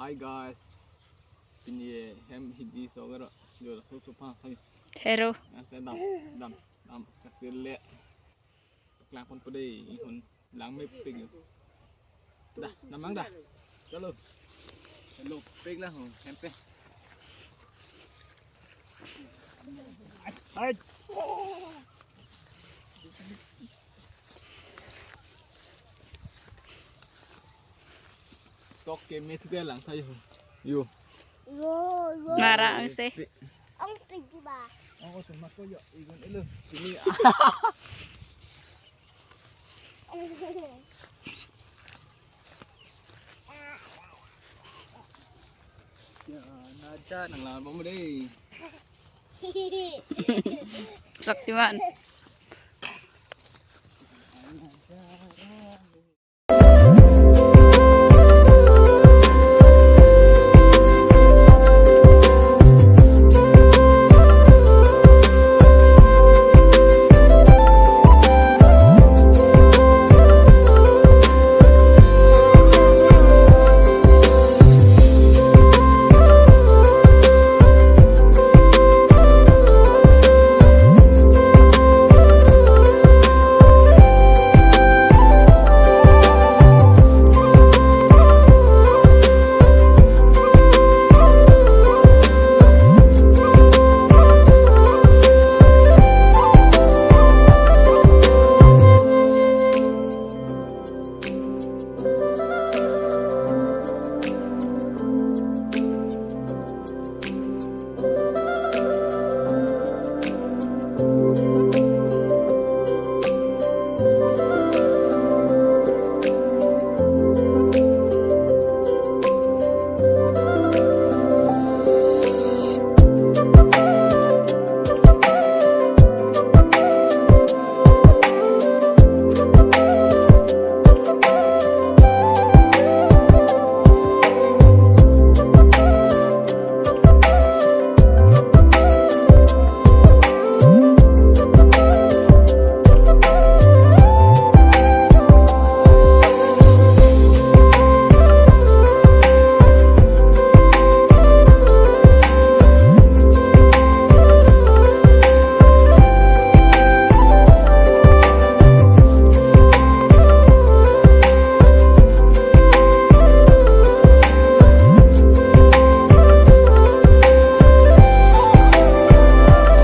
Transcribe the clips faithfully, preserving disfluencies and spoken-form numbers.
Hi guys. Pini hem hidi so garo. Jo la so so pa kami. Hero. Nang se dam dam dam kasile. Klang pon pede ihun lang mepik yo. Dah, namang dah. Chalo. Chalo, pik lah ho, hempe. Hai. Tok ke me thu ke lang tha yo. Yo. Yo, yo. Mara ang se. Pi- Ang pigi ba? Ang oto mako yo, igun elo. Sini. Ya, nada nang lama mo deh. Saktiman.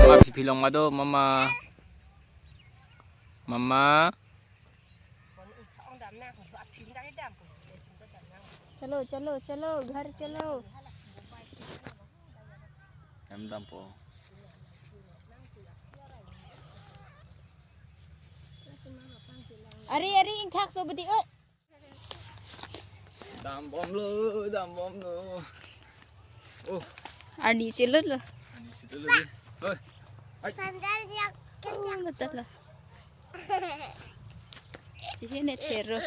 Mama, phi long ma do, mama. Mama. चलो, चलो, चलो, घर चलो। Em dampo. Ari, ari, ingthak so bedi, oi. Dambomlo, dambomlo. Oh. Arni chelo lo. Arni chelo lo. Oi. Ai. Sandal jak. Oh, betul lo. Sihine thero.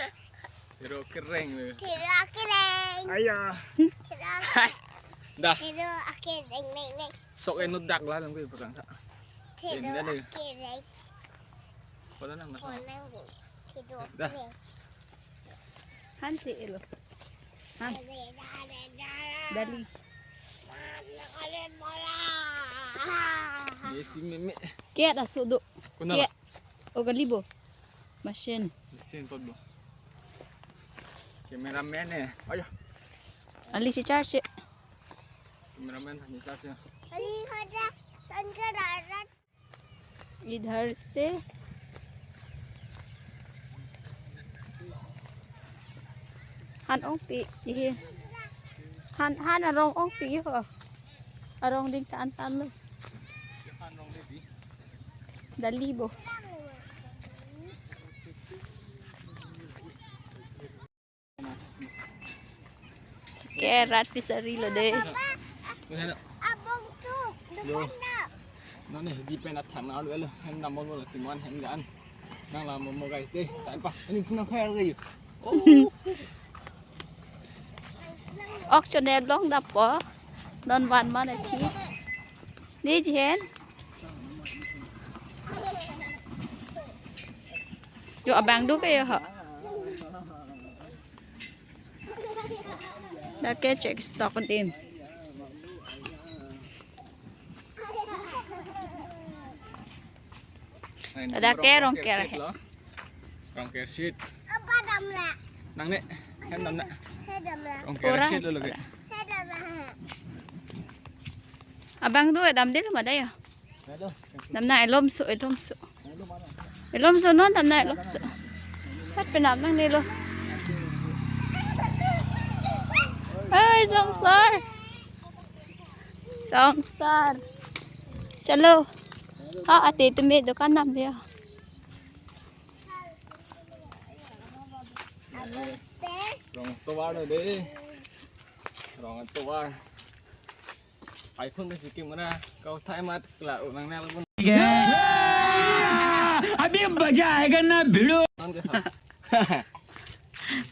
Thero kereng lo. Thero kereng. Aya. Thero. Hai. Dah. Thero akereng neng neng. Sok enu dak la nang ko perang sa. Thero akereng. Pada nang masa. Konang thero akereng. Dah. Han si elo. Han. Dali. Ye si meme. Kiat aso do. Kuna. Kiat. O gali bo. Machine. Machine pa bo. Cameraman eh. Ayo. Ali si charge. Cameraman ni charge. Ali hoda sangkar arat. इधर से han ongpi, ihe. Han, han arong ongpi ho. Arong ding tan tan lo. Dali bo. Ke rat fishery lo de. Abang tu, yo. Depan na. Nonne di pen athang na lo lo. Hem dambomlo, siman hem jan. Nang la mo mo guys de. Tan pa. Ani sino kaya lagi. Oh. Ok chonep long dampo. Non van man athi. Ni jihen. Yo abang du ke yo ho. Dak ke chek stok adim. Dak ke rongker. Rongker sheet. Apa damra? Nangne, hem damna. He damra. Rongker sheet lo lagi. He damra. Abang tu damde lo mada ya? Damna elomso, elomso. Elomso non damna elomso. Hat penam nangnelo. Hai, songsar. Songsar. Chalo. Ha, ate tumi dukan nam dia. Rong tovar lo dei. Rong tovar. iPhone ke sikim mana? Kau thai mat kela unang nel pun. अभी मजा आएगा ना भिड़ो।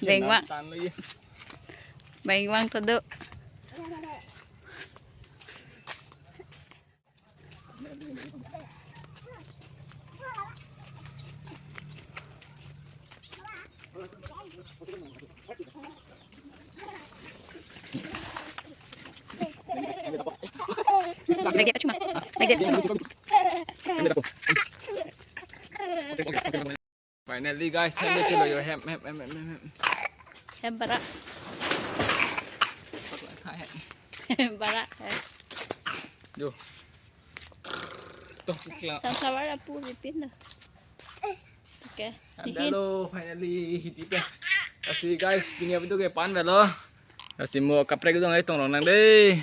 Bengwang. Tan lo ye. Bengwang todo. Like that, cuma. Like that. Finally, guys, hem chelo yo, hem, hem, hem, hem, hem, hem. Hem barak. Hem barak, hem. Yo. Toh, kukla. Sunflower apu ripin na. Okay. Hem dalo, finally, hiti pe. Lasi, guys, pini video ke pan velo. Lasi mo kaprek dong ai tong rong nang dei.